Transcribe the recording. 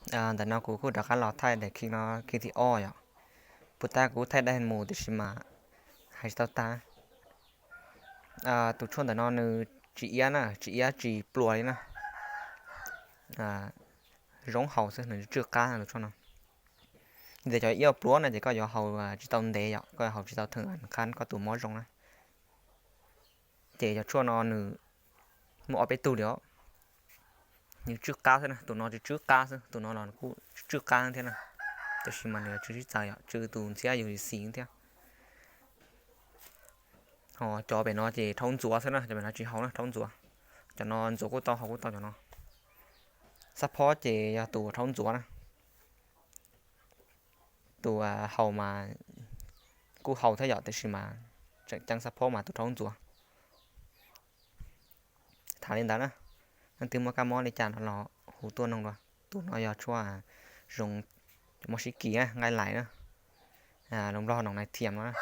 Ntawm no kuv kuj rov qab los thaij daim khij no khij thib ob yom. Puas tas kuv thaij dai mus tiam sis mas hais tsis tau tag. Tus tshuaj ntawm no nws tsis iab na, tsis iab tsis pluas li na. Zoo haus xwb, nws tsw qab tus tshuaj no. Yog tias cov iab pluas no ces koj yuav haus tsis tau ntev yom, koj yuav haus tsis tau theem qab koj tus mob zoo na. Ces cov tshuaj no nws muaj ob peb tug li os. Nws tsw qab xwb na, tus no tsw tsw qab xwb, tus no los kuj tsw tsw qab thiab na. Tab sis mas nws tsw sib txawv yom, tsw tus ntxhiab yus xis thiab. Ho cov pem no ces rhaub ntxuav xwb na, cov pem no tsis haus na, rhaub ntxuav. Cov no ntxuav kuj tau, haus kuj tau cov no. Xab phob ces yog tus rhaub ntxuav na. Tus haus mas kuj haus thiab yom, tiam sis mas tseem ceeb xab phob mas tus rhaub ntxuav. Tham li ntawd na, leej twg muaj kab mob li cas no los hu tuaj noog dua. Tus no yog tshuaj zoo, mob sib kis na, nqaij lais na, lus Nplog noo nais thiam no na.